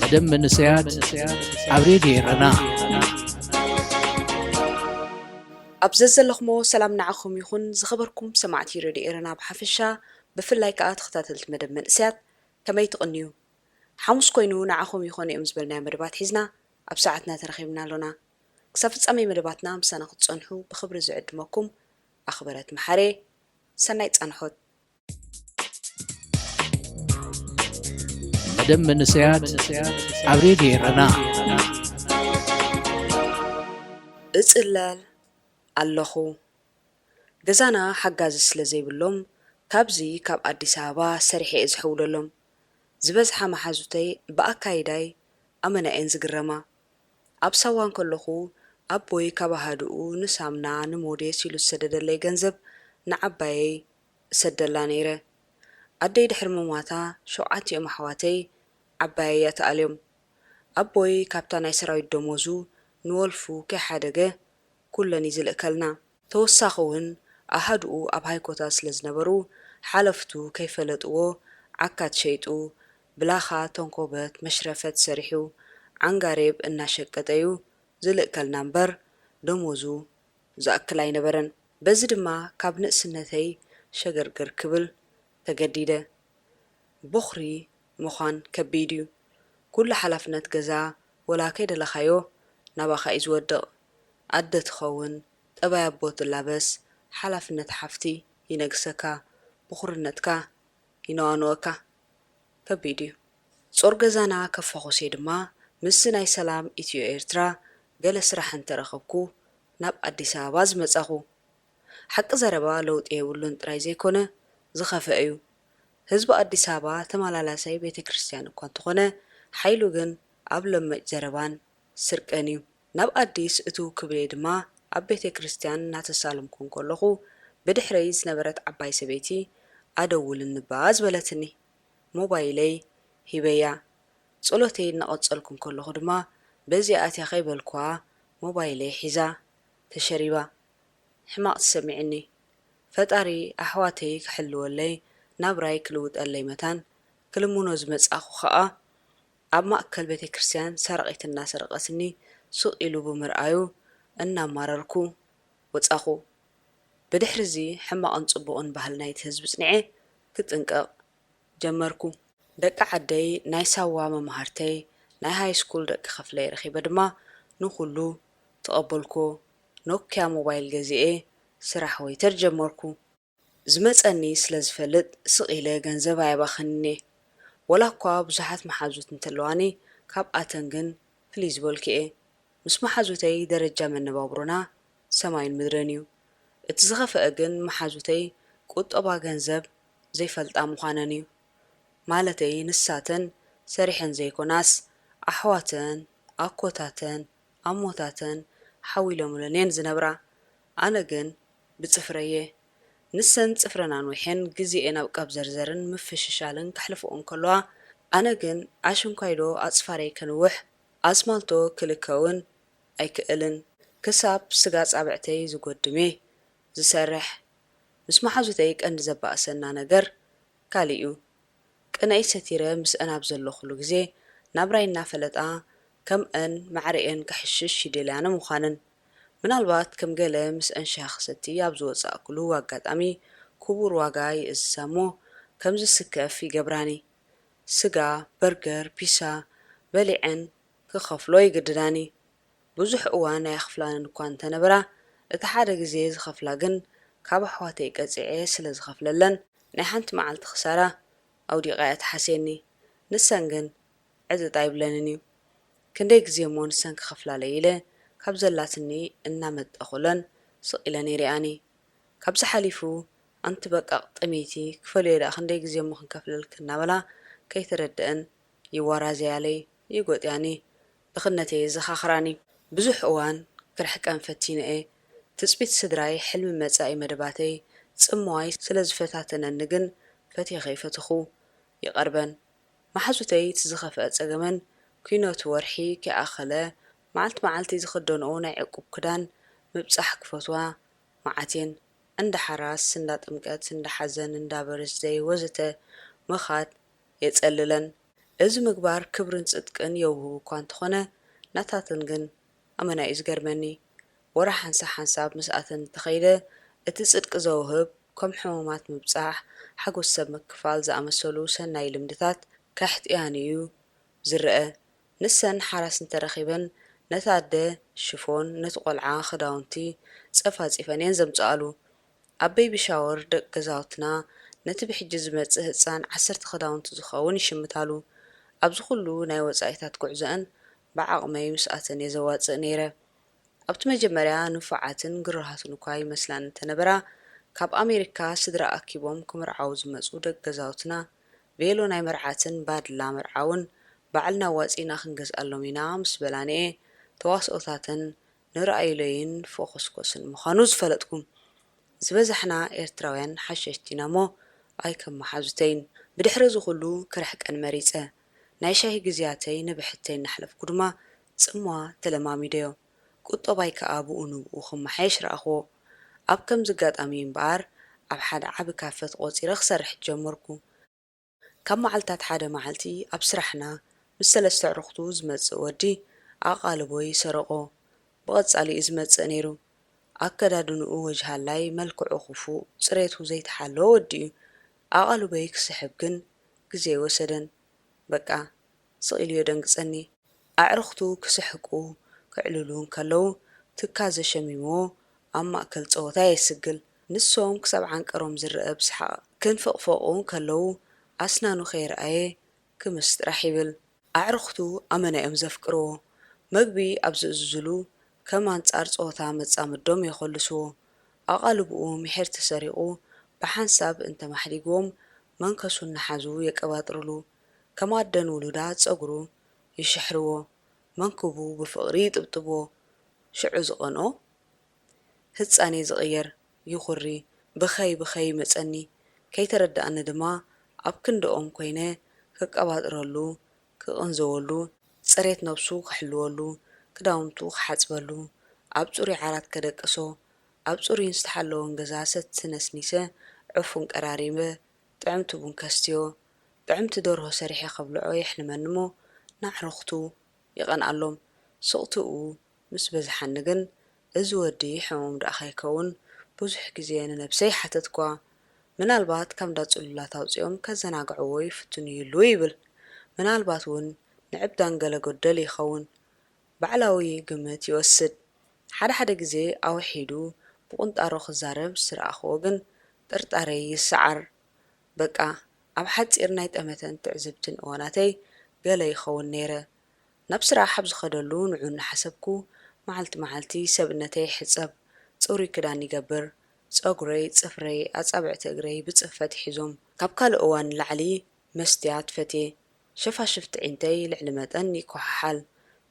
መደብ መንእሰያት ኣብ ሬድዮ ኤረና። ኣብ ዘዘለኹሞ ሰላም ንዓኹም ይኹን። ዝኸበርኩም ሰማዕቲ ሬድዮ ኤረና ብሓፈሻ፣ ብፍላይ ከኣ ተኸታተልቲ መደብ መንእሰያት ከመይ ትቕንዩ? ሓሙስ ኮይኑ ንዓኹም ይኾኑ እዮም ዝበልናዮ መደባት ሒዝና ኣብ ሰዓትና ተረኺብና ኣሎና። ክሳብ ፍጻሜ መደባትና ምሳና ክትጸንሑ ብኽብሪ ዝዕድመኩም ኣኽበረት መሓሬ። ሰናይ ጻንሖት። መደብ መንእሰያት ኣብ ሬድዮ ኤረና። እጽለል ኣለኹ። ገዛና ሓጋዚ ስለ ዘይብሎም፣ ካብዚ ካብ ኣዲስ ኣበባ ሰሪሐ እየ ዝሕውለሎም። ዝበዝሓ መሓዙተይ ብኣካይዳይ ኣመና እየን ዝግረማ። ኣብ ሳዋ እንከለኹ፣ ኣቦይ ካብ ኣሃዱኡ ንሳምና፣ ንሞዴስ ኢሉ ዝሰደደለይ ገንዘብ ንዓባየይ እሰደላ ነይረ። ኣደይ ድሕሪ ምሟታ፣ ሸውዓቲኦም ኣሕዋተይ ዓባየይ እያ ተኣልዮም። ኣቦይ ካብታ ናይ ሰራዊት ደሞዙ ንወልፉ ከይሓደገ ኩለን እዩ ዝልእከልና። ተወሳኺ እውን ኣሃዱኡ ኣብ ሃይኮታት ስለ ዝነበሩ፣ ሓለፍቱ ከይፈለጥዎ ዓካት ሸይጡ፣ ብላኻ፣ ተንኮበት፣ መሽረፈት ሰሪሑ ዓንጋሬብ እናሸቀጠ እዩ ዝልእከልና እምበር፣ ደሞዙ ዝኣክል ኣይነበረን። በዚ ድማ ካብ ንእስነተይ ሸገርገር ክብል ተገዲደ። ቦኽሪ ምዃን ከቢድ እዩ። ኩሉ ሓላፍነት ገዛ ወላ ከይደለኻዮ ናባኻ እዩ ዝወድቕ። ኣደ ትኸውን፣ ጠባይ ኣቦ ትላበስ፣ ሓላፍነት ሓፍቲ ይነግሰካ፣ ብኹርነትካ ይነዋንወካ። ከቢድ እዩ። ጾር ገዛና ከፋኹሴ ድማ ምስዚ ናይ ሰላም ኢትዮ ኤርትራ ገለ ስራሕ እንተረኸብኩ ናብ ኣዲስ ኣበባ ዝመጻኹ። ሓቂ ዘረባ ለውጢ የብሉን ጥራይ ዘይኮነ ዝኸፍአ እዩ። ህዝቢ ኣዲስ ኣበባ ተመላላሳይ ቤተ ክርስቲያን እኳ እንተኾነ ሓይሉ ግን ኣብ ለመጭ ዘረባን ስርቅን እዩ። ናብ ኣዲስ እትው ክብሌ ድማ ኣብ ቤተ ክርስቲያን እናተሳለምኩ እንከለኹ ብድሕረይ ዝነበረት ዓባይ ሰበይቲ ኣደውልኒ እባ ዝበለትኒ። ሞባይለይ ሂበያ። ጸሎተይ እናቐጸልኩ እንከለኹ ድማ በዚኣ ኣትያ ከይበልኩዋ ሞባይለይ ሒዛ ተሸሪባ። ሕማቕ ተሰሚዕኒ። ፈጣሪ ኣሕዋተይ ክሕልወለይ ናብራይ ክልውጠለይ መታን ክልምኖ ዝመጻኹ ኸኣ ኣብ ማእከል ቤተ ክርስቲያን ሰራቒት እናሰረቐትኒ ስቕ ኢሉ ብምርኣዩ እናማረርኩ ወጻኹ። ብድሕሪ እዚ ሕማቕን ጽቡቕን ባህሊ ናይቲ ህዝቢ ጽኒዐ ክጥንቀቕ ጀመርኩ። ደቂ ዓደይ ናይ ሳዋ መማህርተይ ናይ ሃይስኩል ደቂ ክፍለይ ረኺበ ድማ ንኹሉ ተቐበልኩዎ። ኖክያ ሞባይል ገዚኤ ስራሕ ወይተር ጀመርኩ። ዝመጸኒ ስለ ዝፈልጥ ስቕ ኢለ ገንዘብ ኣየባኽንን እየ። ወላ እኳ ብዙሓት መሓዙት እንተለዋኒ ካብኣተን ግን ፍልይ ዝበልኩ እየ። ምስ መሓዙተይ ደረጃ መነባብሮና ሰማይን ምድርን እዩ። እቲ ዝኸፍአ ግን መሓዙተይ ቁጠባ ገንዘብ ዘይፈልጣ ምዃነን እዩ። ማለተይ ንሳተን ሰሪሐን ዘይኮናስ ኣሕዋተን፣ ኣኮታተን፣ ኣሞታተን ሓዊሎምለን እየን ዝነብራ። ኣነ ግን ብጽፍረይ እየ። ንሰን ጽፍረን ኣንዊሐን ግዜኤን ኣብ ቀብዘርዘርን ምፍሽሻልን ከሕልፍኦ እንከለዋ፣ ኣነ ግን ኣሽንኳይዶ ኣጽፋረይ ከንውሕ ኣስማልቶ ክልከውን ኣይክእልን። ክሳብ ስጋ ኣጻብዕተይ ዝጎድም እየ ዝሰርሕ። ምስ መሓዙተይ ቀንዲ ዘባእሰና ነገር ካልእ እዩ። ቅነይ ሰቲረ ምስአን ኣብ ዘለኹሉ ግዜ ናብራይ እናፈለጣ ከምአን ማዕረኤን ከሕሽሽ ይደልያ ንምዃነን። ምናልባት ከም ገለ ምስአን ሻሂ ክሰቲ ኣብ ዝወጻእኩሉ ኣጋጣሚ ክቡር ዋጋ ይእዝዛ እሞ ከም ዝስከፍ ይገብራኒ። ስጋ፣ በርገር፣ ፒሳ በሊዐን ክኸፍሎ ይግድዳኒ። ብዙሕ እዋን ኣየኽፍላንን እኳ እንተነበራ፣ እቲ ሓደ ግዜ ዝኸፍላ ግን ካብ ኣሕዋተይ ቀጺዐ ስለ ዝኸፍለለን ናይ ሓንቲ መዓልቲ ክሳራ ኣውዲቐ እየ ትሓስየኒ። ንሰን ግን ዕጥጥ ኣይብለንን እዩ። ክንደይ ግዜ እሞ ንሰን ክኸፍላለይ ኢለ ካብ ዘላትኒ እናመጠኹለን ስቕ ኢለን ይሪኣኒ። ካብዚ ሓሊፉ ኣንቲ በቃቕ ጥምይቲ ክፈልዮ ደኣ ክንደይ ግዜ እሞ ክንከፍለልኪ እናበላ ከይተረደአን ይዋራዘያለይ፣ ይጎጥያኒ፣ ድኽነተይ የዘኻኽራኒ። ብዙሕ እዋን ክርሕቀን ፈቲነ እየ። ትጽቢት ስድራይ፣ ሕልሚ መጻኢ መደባተይ፣ ጽምዋይ ስለ ዝፈታተነኒ ግን ፈትየ ከይፈተኹ ይቐርበን። መሓዙተይ እቲ ዝኸፍአ ጸገመን ኲነቱ ወርሒ ከይኣኸለ መዓልቲ መዓልቲ ዝኽደንኦ ናይ ዕቁብ ክዳን ምብጻሕ ክፈትዋ መዓት እየን። እንዳ ሓራስ፣ እንዳ ጥምቀት፣ እንዳ ሓዘን፣ እንዳ በርዝደይ ወዘተ ምኻድ የጸልለን። እዚ ምግባር ክብርን ጽድቅን የውህብ እኳ እንተኾነ፣ ናታተን ግን ኣመና እዩ ዝገርመኒ። ወረ ሓንሳ ሓንሳብ ምስኣተን እንተኸይደ፣ እቲ ጽድቂ ዘውህብ፣ ከም ሕሙማት ምብጻሕ፣ ሓጎስ ሰብ ምክፋል ዝኣመሰሉ ሰናይ ልምድታት ከሕጥያን እዩ ዝረአ። ንሰን ሓራስ እንተረኺበን፣ ነታ ኣደ ሽፎን፣ ነቲ ቆልዓ ክዳውንቲ ጸፋጺፈን እየን ዘምጽኣሉ። ኣብ ቤቢ ሻወር ደቂ ገዛውትና ነቲ ብሕጂ ዝመጽእ ህጻን ዓሰርተ ክዳውንቲ ዝኸውን ይሽምታሉ። ኣብዚ ኩሉ ናይ ወጻኢታት ጉዕዞአን ብዓቕመይ ምስኣተን እየ ዘዋጽእ ነይረ። ኣብቲ መጀመርያ ንፉዓትን ግሩሃትን እኳ ይመስላን እንተነበራ፣ ካብ ኣሜሪካ ስድራ ኣኪቦም ክምርዓዉ ዝመጹ ደቂ ገዛውትና፣ ቬሎ ናይ መርዓትን ባድላ መርዓውን ባዕልና ኣዋጺእና ክንገዝኣሎም ኢና ምስ በላን'የ ተዋስኦታተን ንረኣይሎይን ፎኾስኮስን ምዃኑ ዝፈለጥኩ። ዝበዛሕና ኤርትራውያን ሓሸሽቲ ኢና እሞ ኣይከመሓዙተይን። ብድሕሪ እዚ ኩሉ ክርሕቀን መሪጸ። ናይ ሻሂ ግዜያተይ ንብሕተይ እናሕለፍኩ ድማ ጽምዋ ተለማሚደዮ። ቁጠባይ ከኣ ብኡ ንብኡ ክመሓየሽ ረኣኽዎ። ኣብ ከምዚ ኣጋጣሚ እምበኣር ኣብ ሓደ ዓቢ ካፈ ተቖጺረ ክሰርሕ ጀመርኩ። ካብ መዓልታት ሓደ መዓልቲ ኣብ ስራሕና ምስ ሰለስተ ኣዕሩኽቱ ዝመጽእ ወዲ ኣቓልቦይ ሰረቖ። ብቐጻሊ እዩ ዝመጽእ ነይሩ። ኣከዳድንኡ ወጅሃላይ፣ መልክዑ ክፉእ፣ ጽሬቱ ዘይተሓለወ ወዲ እዩ። ኣቓልቦይ ክስሕብ ግን ግዜ ኣይወሰደን። በቃ፣ ስቕ ኢሉ የደንግጸኒ። ኣዕሩኽቱ ክስሕቁ፣ ክዕልሉ እንከለዉ፣ ትካዘ ሸሚምዎ ኣብ ማእከል ጸወታ የስግል። ንሶም ክሳብ ዓንቀሮም ዝረአ ብሰሓቕ ክንፍቕፈቑ እንከለዉ፣ ኣስናኑ ከይረኣየ ክምስ ጥራሕ ይብል። ኣዕሩኽቱ ኣመና እዮም ዘፍቅርዎ። መግቢ ኣብ ዝእዝዙሉ፣ ከም ኣንጻር ጸወታ መጻምዶም የኾልስዎ። ኣቓልብኡ ምሒር ተሰሪቑ ብሓንሳብ እንተማሕዲግዎም፣ መንከሱ እናሓዙ የቀባጥርሉ። ከም ኣደን ውሉዳ ጸጉሩ ይሽሕርዎ። መንክቡ ብፍቕሪ ይጥብጥብዎ። ሽዑ ዝቐንኦ ህጻን እየ ዝቕየር፣ ይኹሪ፣ ብኸይ ብኸይ ይመጸኒ። ከይተረድኣኒ ድማ ኣብ ክንድኦም ኮይነ ክቀባጥረሉ፣ ክቕንዘወሉ፣ ጽሬት ነብሱ ክሕልወሉ፣ ክዳውንቱ ክሓጽበሉ፣ ኣብ ጽሩይ ዓራት ከደቅሶ፣ ኣብ ጽሩይን ዝተሓለወን ገዛ ሰቲ ነስኒሰ፣ ዕፉን ቀራሪበ፣ ጥዕምቲ ቡን ከስትዮ፣ ጥዕምቲ ደርሆ ሰሪሐ ከብልዖ የሕልመኒ እሞ፣ ንኣዕሩኽቱ ይቐንኣሎም። ስቕትኡ ምስ በዝሓኒ ግን፣ እዚ ወዲ ሕሙም ደኣ ከይከውን ብዙሕ ግዜ ንነብሰይ ሓተትኳ። ምናልባት ካብ እንዳ ጽሉላት ኣውጺኦም ከዘናግዕዎ ይፍትኑ ይህልዉ ይብል። ምናልባት እውን ንዕብዳን ገለ ጎደል ይኸውን። ባዕላዊ ግምት ይወስድ። ሓደ ሓደ ግዜ ኣውሒዱ ብቁንጣሮ ክዛረብ ምስ ረኣኽዎ ግን ጥርጣረይ ይሰዓር። በቃ፣ ኣብ ሓጺር ናይ ጠመተን ትዕዝብትን እዋናተይ ገለ ይኸውን ነይረ። ናብ ስራሕ ኣብ ዝኸደሉ ንዑ እናሓሰብኩ፣ መዓልቲ መዓልቲ ሰብእነተይ ይሕጸብ፣ ጽሩይ ክዳን ይገብር፣ ጸጉረይ፣ ጽፍረይ፣ ኣጻብዕቲ እግረይ ብጽፈት ይሕዞም። ካብ ካልእ እዋን ንላዕሊ መስትያት ፈትየ። ሸፋሽፍቲ ዒንተይ ልዕሊ መጠን ይኮሓሓል።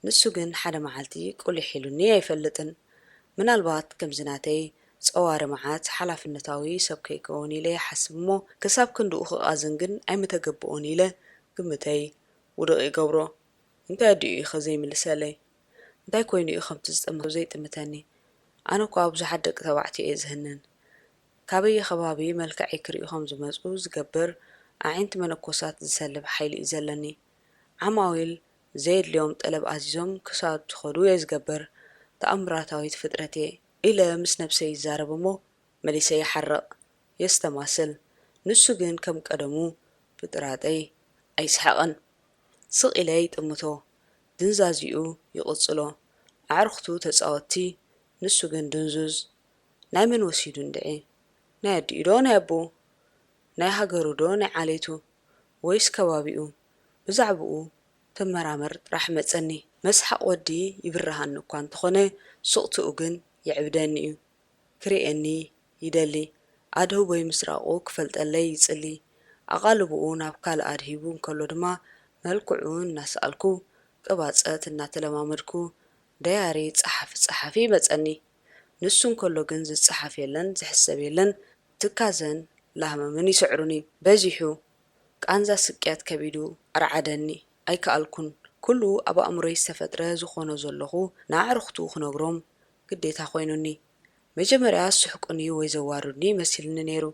ንሱ ግን ሓደ መዓልቲ ቁሊሕ ኢሉኒ ኣይፈልጥን። ምናልባት ከምዚ ናተይ ጸዋሪ መዓት ሓላፍነታዊ ሰብ ከይከውን ኢለ ይሓስብ እሞ፣ ክሳብ ክንድኡ ክቓዝን ግን ኣይምተገብኦን ኢለ ግምተይ ውድቕ ይገብሮ። እንታይ ኣዲኡ ኢኸ ዘይምልሰለይ? እንታይ ኮይኑ እዩ ከምቲ ዝጠመቶ ዘይጥምተኒ? ኣነ እኳ ብዙሓት ደቂ ተባዕትዮ እየ ዝህንን። ካበየ ከባቢ መልክዐይ ክርእዩ ከም ዝመጹ ዝገብር ኣዒንቲ መነኮሳት ዝሰልብ ሓይሊ እዩ ዘለኒ። ዓማዊል ዘየድልዮም ጠለብ ኣዚዞም ክሳብ ዝኸዱ እየ ዝገብር። ተኣምራታዊት ፍጥረት እየ ኢለ ምስ ነብሰይ ይዛረብ እሞ መሊሰ ይሓርቕ፣ የስተማስል። ንሱ ግን ከም ቀደሙ ብጥራጠይ ኣይስሕቕን። ስቕ ኢለ ይጥምቶ። ድንዛዚኡ ይቕጽሎ። ኣዕሩኽቱ ተጻወትቲ፣ ንሱ ግን ድንዙዝ። ናይ መን ወሲዱ እንድዒ? ናይ ኣዲኡ ዶ ናይ ኣቦኡ? ናይ ሃገሩ ዶ ናይ ዓሌቱ? ወይስ ከባቢኡ? ብዛዕባኡ ተመራመር ጥራሕ መጸኒ። መስሓቕ ወዲ ይብርሃኒ እኳ እንተኾነ፣ ስቕትኡ ግን የዕብደኒ እዩ። ክርእየኒ ይደሊ። ኣድህቦይ ምስራቑ ክፈልጠለይ ይጽሊ። ኣቓልብኡ ናብ ካልእ ኣድሂቡ እንከሎ ድማ፣ መልክዑ እናሰኣልኩ፣ ቅባጸት እናተለማመድኩ፣ ደያሪ ጸሓፊ ጸሓፊ ይመጸኒ። ንሱ እንከሎ ግን ዝጸሓፍ የለን፣ ዝሕሰብ የለን፣ ትካዘን ላህመምን ይስዕሩኒ። በዚሑ ቃንዛ ስቅያት ከቢዱ ኣርዓደኒ። ኣይከኣልኩን። ኩሉ ኣብ ኣእምሮይ ዝተፈጥረ ዝኾኖ ዘለኹ ንኣዕሩኽቱ ክነግሮም ግዴታ ኮይኑኒ። መጀመርያ ዝስሕቁኒ ወይ ዘዋርዱኒ መሲሉኒ ነይሩ።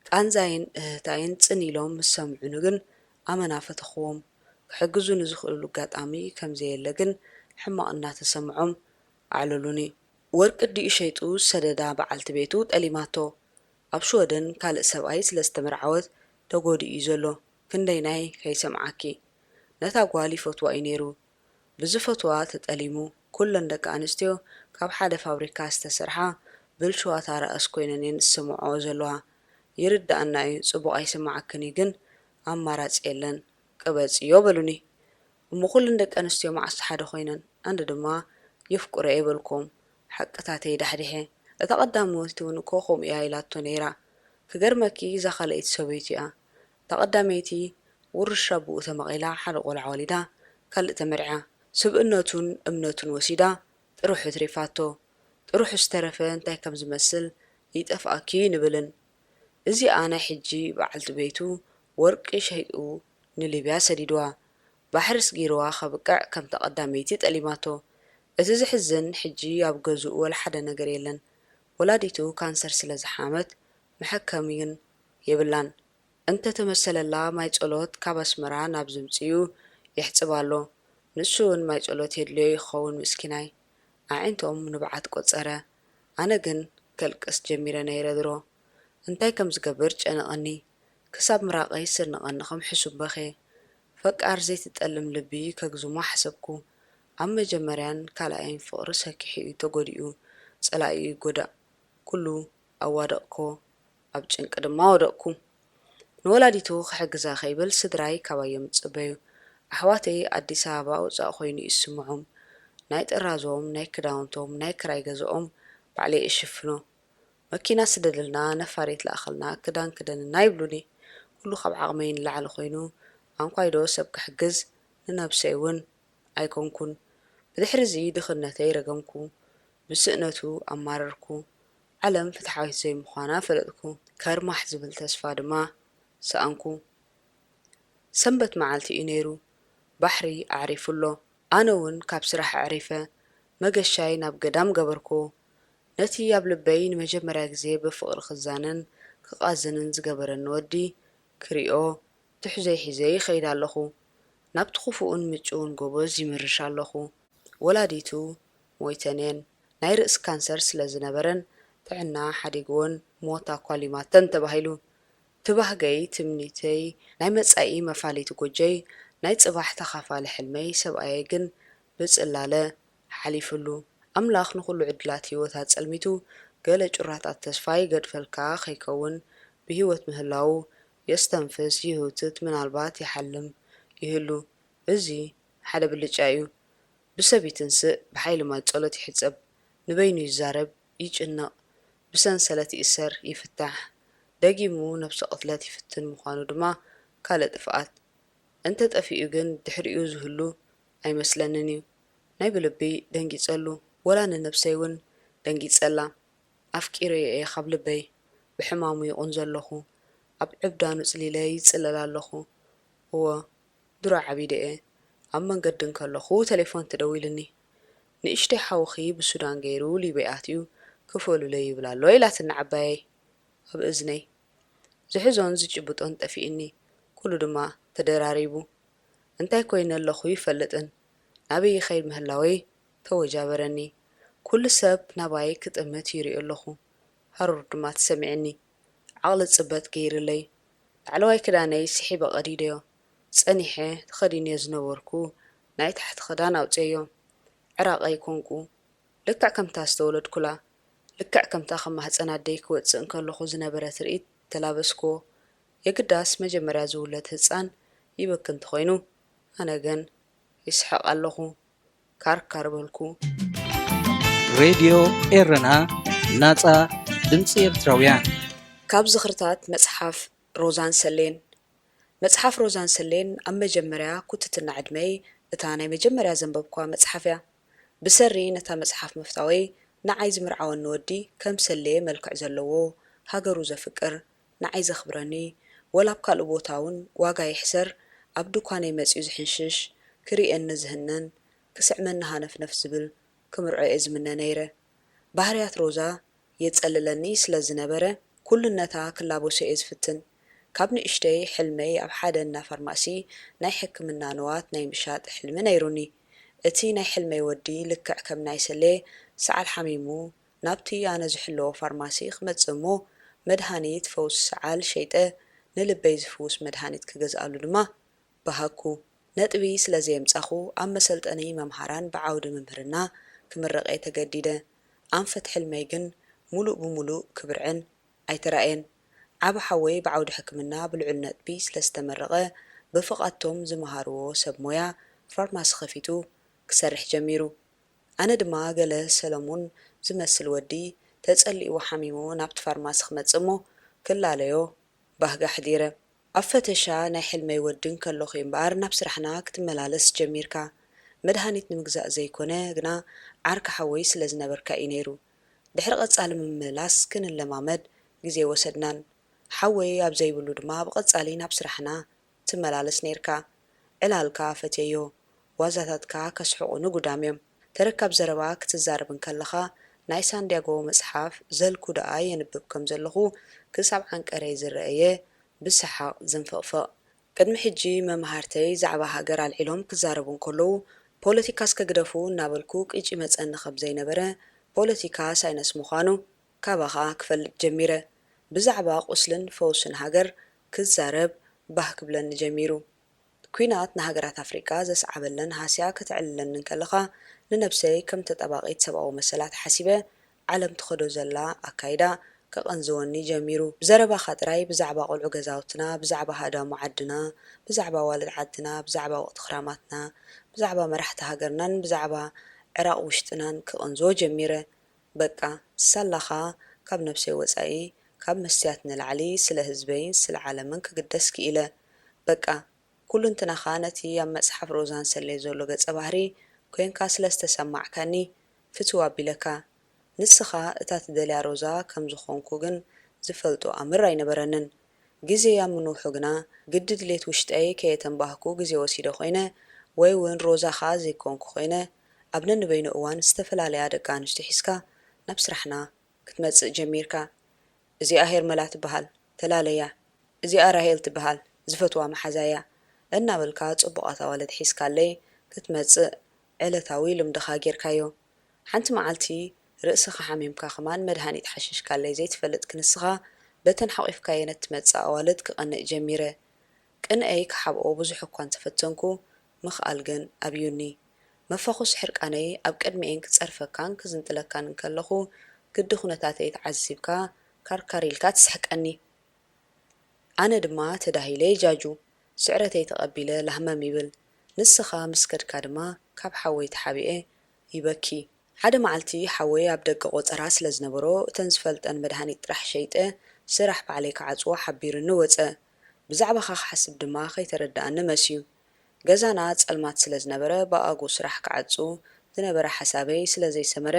ቃንዛይን እህህታይን ጽን ኢሎም ምስ ሰምዑኒ ግን ኣመና ፈተኽዎም። ክሕግዙ ንዝኽእልሉ ኣጋጣሚ ከም ዘየለ ግን ሕማቕ እናተሰምዖም ኣዕለሉኒ። ወርቂ ኣዲኡ ሸይጡ ዝሰደዳ በዓልቲ ቤቱ ጠሊማቶ። ኣብ ሽወደን ካልእ ሰብኣይ ስለ ዝተመርዓወት ተጎዲኡ እዩ ዘሎ። ክንደይናይ ከይሰምዓኪ። ነታ ጓል ይፈትዋ እዩ ነይሩ። ብዝፈትዋ ተጠሊሙ። ኩለን ደቂ ኣንስትዮ ካብ ሓደ ፋብሪካ ዝተሰርሓ ብልሽዋት ኣራእስ ኮይነን እየን ዝስምዖ ዘለዋ። ይርድኣና እዩ፣ ጽቡቕ ኣይስምዓክን እዩ፣ ግን ኣማራጺ የለን፣ ቅበጽዮ በሉኒ። እሞ ኩለን ደቂ ኣንስትዮ መዓስ ሓደ ኮይነን? ኣነ ድማ የፍቅሮ እየ በልኩም። ሓቅታተይ ዳሕዲሐ። እታ ቀዳመይቲ እውን እኮ ከምኡ እያ ኢላቶ ነይራ። ክገርመኪ እዛ ካልኣይቲ ሰበይቱ እያ። እታ ቀዳመይቲ ውርሻ ብኡ ተመቒላ ሓደ ቆልዓ ወሊዳ ካልእ ተመርዕያ። ስብእነቱን እምነቱን ወሲዳ ጥርሑ ኣትሪፋቶ። ጥርሑ ዝተረፈ እንታይ ከም ዝመስል ይጠፍኣኪ ንብልን። እዚኣ ናይ ሕጂ በዓልቲ ቤቱ ወርቂ ሸይጡ ንሊብያ ሰዲድዋ። ባሕሪ ስጊርዋ ከብቅዕ ከምታ ቀዳመይቲ ጠሊማቶ። እቲ ዝሕዝን ሕጂ ኣብ ገዝኡ ወላ ሓደ ነገር የለን። ወላዲቱ ካንሰር ስለ ዝሓመት መሐከሚን የብላን። እንተ ተመሰለላ ማይ ጸሎት ካብ ኣስመራ ናብ ዝምጽኡ የሕጽባ ኣሎ። ንሱ እውን ማይ ጸሎት የድልዮ ይኸውን ምስኪናይ። ኣዒንቶም ንብዓት ቆጸረ። ኣነ ግን ከልቅስ ጀሚረ ነይረ ድሮ። እንታይ ከም ዝገብር ጨነቐኒ። ክሳብ ምራቐይ ስርንቐኒ ከም ሕሱም በኽየ። ፈቃር ዘይትጠልም ልቢ ከግዝሞ ሓሰብኩ። ኣብ መጀመርያን ካልኣይን ፍቕሪ ሰኪሑ እዩ ተጎዲኡ። ጸላኢኡ ይጎዳእ። ኩሉ ኣዋደቕኮ። ኣብ ጭንቂ ድማ ወደቕኩ። ንወላዲቱ ክሕግዛ ከይብል ስድራይ ካባዮም ይጽበዩ። ኣሕዋተይ ኣዲስ ኣበባ ውጻእ ኮይኑ እዩ ዝስምዖም። ናይ ጥራዞም፣ ናይ ክዳውንቶም፣ ናይ ክራይ ገዝኦም ባዕለይ እሽፍኖ። መኪና ስደደልና፣ ነፋሪት ለኣኸልና፣ ክዳን ክደንና ይብሉኒ። ኩሉ ካብ ዓቕመይ ንላዕሊ ኮይኑ፣ ኣንኳይዶ ሰብ ክሕግዝ፣ ንነብሰይ እውን ኣይኮንኩን። ብድሕሪዚ ድኽነተይ ረገምኩ፣ ብስእነቱ ኣማረርኩ። ዓለም ፍትሓዊት ዘይምዃና ፈለጥኩ። ከርማሕ ዝብል ተስፋ ድማ ሰኣንኩ። ሰንበት መዓልቲ እዩ ነይሩ። ባሕሪ ኣዕሪፉ ኣሎ። ኣነ እውን ካብ ስራሕ ኣዕሪፈ መገሻይ ናብ ገዳም ገበርኩ። ነቲ ኣብ ልበይ ንመጀመርያ ግዜ ብፍቕሪ ክዛነን ክቓዝንን ዝገበረኒ ወዲ ክሪኦ ትሕዘይ ሒዘ ይኸይድ ኣለኹ። ናብቲ ክፉእን ምጭውን ጎበዝ ይምርሽ ኣለኹ። ወላዲቱ ሞይተን እየን። ናይ ርእሲ ካንሰር ስለ ዝነበረን ጥዕና ሓዲግወን ሞት ኣኳሊማተን ተባሂሉ። እቲ ባህገይ፣ ትምኒተይ፣ ናይ መጻኢ መፋለይቲ ጎጆይ፣ ናይ ጽባሕ ተኻፋሊ ሕልመይ ሰብኣየይ ግን ብጽላለ ሓሊፍሉ። ኣምላኽ ንኹሉ ዕድላት ህይወት ኣጸልሚቱ፣ ገለ ጩራታት ተስፋ ይገድፈልካ ከይከውን፣ ብህይወት ምህላዉ የስተንፍስ፣ ይህውትት፣ ምናልባት ይሓልም ይህሉ። እዚ ሓደ ብልጫ እዩ። ብሰብ ይትንስእ፣ ብሓይሊ ማይ ጸሎት ይሕጸብ፣ ንበይኑ ይዛረብ፣ ይጭነቕ፣ ብሰንሰለት ይእሰር፣ ይፍታሕ። ደጊሙ ነብሰ ቅትለት ይፍትን ምዃኑ ድማ ካልእ ጥፍኣት። እንተ ጠፊኡ ግን ድሕሪኡ ዝህሉ ኣይመስለንን እዩ። ናይ ብልቢ ደንጊጸሉ፣ ወላ ንነብሰይ እውን ደንጊጸላ። ኣፍቂረዮ እየ ካብ ልበይ፣ ብሕማሙ ይቑንዘ ኣለኹ፣ ኣብ ዕብዳኑ ጽሊለ ይጽለል ኣለኹ። እወ፣ ድሮ ዓቢደ እየ። ኣብ መንገዲ እንከለኹ ተሌፎን ተደዊሉኒ። ንእሽተይ ሓውኺ ብሱዳን ገይሩ ሊብያ ኣትዩ ክፈሉለይ ይብል ኣሎ ኢላትኒ ዓባየይ ኣብ እዝነይ። ዝሕዞን ዝጭብጦን ጠፊእኒ፣ ኩሉ ድማ ተደራሪቡ። እንታይ ኮይነ ኣለኹ ይፈልጥን ናበይ ይኸይድ ምህላወይ ተወጃበረኒ። ኩሉ ሰብ ናባይ ክጥምት ይሪኦ ኣለኹ። ሃሩር ድማ ተሰሚዕኒ። ዓቕሊ ጽበት ገይርለይ። ላዕለዋይ ክዳነይ ስሒበ ቀዲደዮ። ጸኒሐ ተኸዲነዮ ዝነበርኩ ናይ ታሕቲ ክዳን ኣውጽኤዮ። ዕራቐይ ኮንኩ። ልክዕ ከምታ ዝተወለድኩላ፣ ልክዕ ከምታ ካብ ማህጸን ኣደይ ክወጽእ እንከለኹ ዝነበረ ትርኢት ተላበስኩዎ። የግዳስ መጀመርያ ዝውለድ ህጻን ይበኪ እንተኾይኑ፣ ኣነ ግን ይስሕቕ ኣለኹ። ካርካር በልኩ። ሬድዮ ኤረና፣ ናጻ ድምጺ ኤርትራውያን። ካብ ዝኽርታት መጽሓፍ ሮዛን ሰሌን። መጽሓፍ ሮዛን ሰሌን ኣብ መጀመርያ ኩትትና ዕድመይ እታ ናይ መጀመርያ ዘንበብኳ መጽሓፍ እያ። ብሰሪ ነታ መጽሓፍ ምፍታወይ ንዓይ ዝምርዓወኒ ወዲ ከም ሰሌ መልክዕ ዘለዎ፣ ሃገሩ ዘፍቅር፣ ንዓይ ዘኽብረኒ፣ ወላ ኣብ ካልእ ቦታ እውን ዋጋ ይሕሰር ኣብ ድኳነይ መጺኡ ዝሕንሽሽ፣ ክርእየኒ ዝህነን፣ ክስዕመኒ ሃነፍነፍ ዝብል ክምርዖ እየ ዝምነ ነይረ። ባህርያት ሮዛ የጸልለኒ ስለ ዝነበረ፣ ኩሉ ነታ ክላበሶ እየ ዝፍትን። ካብ ንእሽተይ ሕልመይ ኣብ ሓደ እንዳ ፋርማሲ ናይ ሕክምና ንዋት ናይ ምሻጥ ሕልሚ ነይሩኒ። እቲ ናይ ሕልመይ ወዲ ልክዕ ከም ናይ ሰሌ ሰዓል ሓሚሙ ናብቲ ኣነ ዝሕለዎ ፋርማሲ ክመጽእ እሞ መድሃኒት ፈውሲ ሰዓል ሸይጠ ንልበይ ዝፍውስ መድሃኒት ክገዝኣሉ ድማ በሃግኩ። ነጥቢ ስለ ዘየምጻኹ ኣብ መሰልጠኒ መምሃራን ብዓውዲ ምምህርና ክምረቕ እየ ተገዲደ። ኣንፈት ሕልመይ ግን ሙሉእ ብሙሉእ ክብርዕን ኣይተራእየን። ዓቢ ሓወይ ብዓውዲ ሕክምና ብልዑል ነጥቢ ስለ ዝተመረቐ ብፍቓድቶም ዝመሃርዎ ሰብ ሞያ ፋርማሲ ከፊቱ ክሰርሕ ጀሚሩ። ኣነ ድማ ገለ ሰለሙን ዝመስል ወዲ ተጸሊእዎ ሓሚሙ ናብቲ ፋርማሲ ክመጽእ እሞ ክላለዮ ባህጊ ኣሕዲረ። ኣብ ፈተሻ ናይ ሕልመይ ወዲ እንከለኹ እምበኣር ናብ ስራሕና ክትመላለስ ጀሚርካ። መድሃኒት ንምግዛእ ዘይኮነ ግና ዓርኪ ሓወይ ስለ ዝነበርካ እዩ ነይሩ። ድሕሪ ቀጻሊ ምምልላስ ክንለማመድ ግዜ ወሰድናን። ሓወይ ኣብ ዘይብሉ ድማ ብቐጻሊ ናብ ስራሕና ትመላለስ ነይርካ። ዕላልካ ፈትየዮ። ዋዛታትካ ከስሕቑ ንጉዳም እዮም። ተረካብ ዘረባ ክትዛረብ እንከለኻ ናይ ሳንድያጎ መጽሓፍ ዘልኩ ደኣ የንብብ ከም ዘለኹ ክሳብ ዓንቀረይ ዝረኣየ ብሰሓቕ ዝንፍቕፍቕ። ቅድሚ ሕጂ መምሃርተይ ዛዕባ ሃገር ኣልዒሎም ክዛረቡ እንከለዉ ፖለቲካ እስከ ግደፉ እናበልኩ ቅጭ ይመጸኒ ከም ዘይነበረ ፖለቲካ ሳይነስ ምዃኑ ካባኻ ክፈልጥ ጀሚረ። ብዛዕባ ቁስልን ፈውስን ሃገር ክዛረብ ባህ ክብለኒ ጀሚሩ። ኲናት ንሃገራት ኣፍሪቃ ዘስዓበለን ሃስያ ከተዕልለኒ እንከለኻ ንነብሰይ ከም ተጣባቒት ሰብኣዊ መሰላት ሓሲበ ዓለም ትኸዶ ዘላ ኣካይዳ ከቐንዝወኒ ጀሚሩ። ብዘረባኻ ጥራይ ብዛዕባ ቆልዑ ገዛውትና፣ ብዛዕባ ሃዳሙ ዓድና፣ ብዛዕባ ኣዋልድ ዓድና፣ ብዛዕባ ወቕቲ ክራማትና፣ ብዛዕባ መራሕቲ ሃገርናን ብዛዕባ ዕራቕ ውሽጥናን ክቕንዝዎ ጀሚረ። በቃ ሳላኻ ካብ ነብሰይ ወጻኢ ካብ መስትያት ንላዕሊ ስለ ህዝበይን ስለ ዓለምን ክግደስ ክኢለ። በቃ ኩሉንትናኻ ነቲ ኣብ መጽሓፍ ሮዛን ሰሌ ዘሎ ገጸ ባህሪ ኮንካ ስለ ዝተሰማዕካኒ ፍትው ኣቢለካ። ንስኻ እታ ትደልያ ሮዛ ከም ዝኾንኩ ግን ዝፈልጦ ኣምር ኣይነበረንን። ግዜ ኣብ ምንውሑ ግና ግዲ ድሌት ውሽጠይ ከየተንባህኩ ግዜ ወሲደ ኮይነ ወይ እውን ሮዛኻ ዘይኮንኩ ኮይነ ኣብ ነንበይኑ እዋን ዝተፈላለያ ደቂ ኣንስትዮ ሒዝካ ናብ ስራሕና ክትመጽእ ጀሚርካ። እዚኣ ሄርመላ ትበሃል፣ ተላለያ። እዚኣ ራሄል ትበሃል፣ ዝፈትዋ መሓዛያ። እናበልካ ጽቡቓት ኣዋልድ ሒዝካለይ ክትመጽእ ዕለታዊ ልምድኻ ጌርካዮ። ሓንቲ መዓልቲ ርእስኻ ሓሚምካ ከማን መድሃኒት ሓሽሽካለይ ዘይትፈልጥ ክንስኻ በተን ሓቒፍካየን እትመጽእ ኣዋልድ ክቐንእ ጀሚረ። ቅንኤይ ክሓብኦ ብዙሕ እኳ እንተፈተንኩ ምኽኣል ግን ኣብዩኒ። መፋኹስ ሕርቃነይ ኣብ ቅድሚኤን ክጸርፈካን ክዝንጥለካን እንከለኹ ግዲ ኩነታተይ ተዓዚብካ ካርካር ኢልካ ትስሕቀኒ። ኣነ ድማ ተዳሂለ ጃጁ ስዕረተይ ተቐቢለ ላህመም ይብል። ንስኻ ምስ ከድካ ድማ ካብ ሓወይ ተሓቢኤ ይበኪ። ሓደ መዓልቲ ሓወይ ኣብ ደገ ቆጸራ ስለ ዝነበሮ እተን ዝፈልጠን መድሃኒት ጥራሕ ሸይጠ ስራሕ ባዕለይ ክዓጽዎ ሓቢሩኒ ወጸ። ብዛዕባኻ ክሓስብ ድማ ከይተረድኣኒ መስዩ። ገዛና ጸልማት ስለ ዝነበረ ብኣጉ ስራሕ ክዓጹ ዝነበረ ሓሳበይ ስለ ዘይሰመረ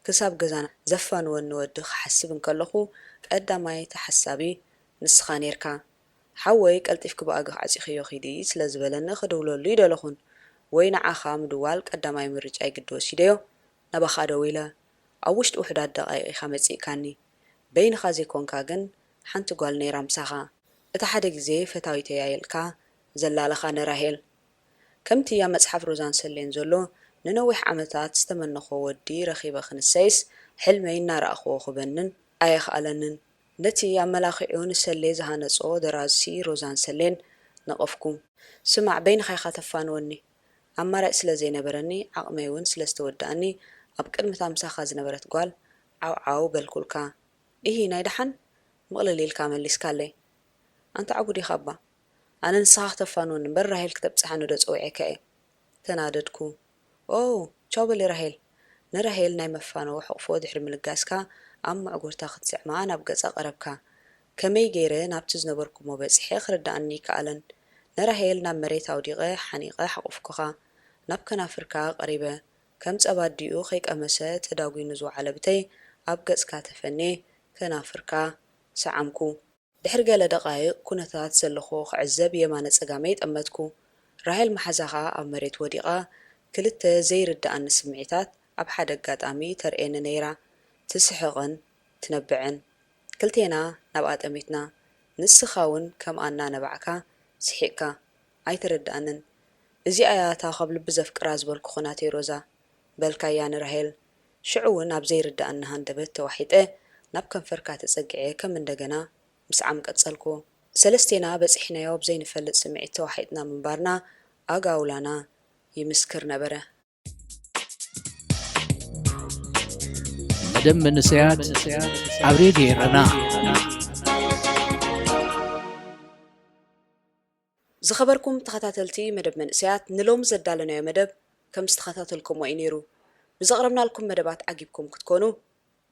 ክሳብ ገዛና ዘፋንወኒ ወዲ ክሓስብ እንከለኹ ቀዳማይ ተሓሳቢ ንስኻ ኔርካ። ሓወይ ቀልጢፍኪ ብኣግኺ ዓጺኽዮ ኺዲ ስለ ዝበለኒ ክድውለሉ ይደለኹን ወይ ንዓኻ ምድዋል ቀዳማይ ምርጫይ ግዲ ወሲደዮ ናባኻ ደዊለ። ኣብ ውሽጢ ውሑዳት ደቓይቕ ኢኻ መጺእካኒ። በይንኻ ዘይኮንካ ግን ሓንቲ ጓል ነይራ ምሳኻ። እቲ ሓደ ግዜ ፈታዊተይ እያ ኢልካ ዘላለኻ ንራሄል። ከምቲ ኣብ መጽሓፍ ሮዛን ሰሌን ዘሎ ንነዊሕ ዓመታት ዝተመነኽዎ ወዲ ረኺበ ክንሰይስ ሕልመይ እናረኣኽዎ ክበንን ኣየኽኣለንን። ነቲ ኣመላኺዑ ንሰሌ ዝሃነጾ ደራሲ ሮዛን ሰሌን ነቐፍኩ። ስማዕ በይንኻ ኢኻ ተፋንወኒ። ኣማራጺ ስለ ዘይነበረኒ ዓቕመይ እውን ስለ ዝተወድኣኒ ኣብ ቅድሚ እታ ምሳኻ ዝነበረት ጓል ዓው ዓው በልኩልካ። ኢሂ ናይ ደሓን? ምቕልል ኢልካ መሊስካለይ። ኣንታ ዕጉድ ኢኻ እባ። ኣነ ንስኻ ክተፋንወኒ እምበር ራሄል ክተብጽሓኒ ዶ ጸዊዐካ እየ? ተናደድኩ። ኦው! ቻው በሊ ራሄል። ንራሄል ናይ መፋነዊ ሕቕፎ ድሕሪ ምልጋስካ ኣብ መዕጎርታ ክትስዕማ ናብ ገጻ ቀረብካ። ከመይ ገይረ ናብቲ ዝነበርኩሞ በጺሐ ክርድኣኒ ኣይከኣለን። ንራሄል ናብ መሬት ኣውዲቐ ሓኒቐ ሓቖፍኩኻ። ናብ ከናፍርካ ቀሪበ። ከም ጸባ ኣዲኡ ከይቀመሰ ተዳጒኑ ዝወዓለ ብተይ ኣብ ገጽካ ተፈንየ ከናፍርካ ሰዓምኩ። ድሕሪ ገለ ደቓይቕ ኩነታት ዘለኹዎ ክዕዘብ የማነ ጸጋመይ ጠመትኩ። ራሄል መሓዛኻ ኣብ መሬት ወዲቓ ክልተ ዘይርድኣኒ ስምዒታት ኣብ ሓደ ኣጋጣሚ ተርእየኒ ነይራ። ትስሕቕን ትነብዕን። ክልቴና ናብኣ ጠሚትና። ንስኻ እውን ከምኣ እናነባዕካ ስሒቕካ። ኣይተረድኣንን። እዚኣ እያ እታ ካብ ልቢ ዘፍቅራ ዝበልኩኺ ናተይ ሮዛ። በልካያ ንራሄል። ሽዑ እውን ኣብ ዘይርድኣኒ ሃንደበት ተዋሒጠ ናብ ከንፈርካ ተጸጊዐ ከም እንደገና ምስዓም ቀጸልኩ። ሰለስቴና በጺሕናዮ ብዘይንፈልጥ ስምዒት ተዋሒጥና ምንባርና ኣጋውላና ይምስክር ነበረ። መደብ መንእሰያት ኣብ ሬድዮ ኤረና። ዝኸበርኩም ተኸታተልቲ መደብ መንእሰያት፣ ንሎሚ ዘዳለናዮ መደብ ከም ዝተኸታተልኩምዎ እዩ ነይሩ። ብዘቕረብናልኩም መደባት ዓጊብኩም ክትኮኑ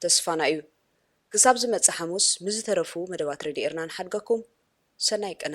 ተስፋና እዩ። ክሳብ ዝመጽእ ሓሙስ ምስ ዝተረፉ መደባት ሬድዮ ኤርና ንሓድገኩም። ሰናይ ቅነ።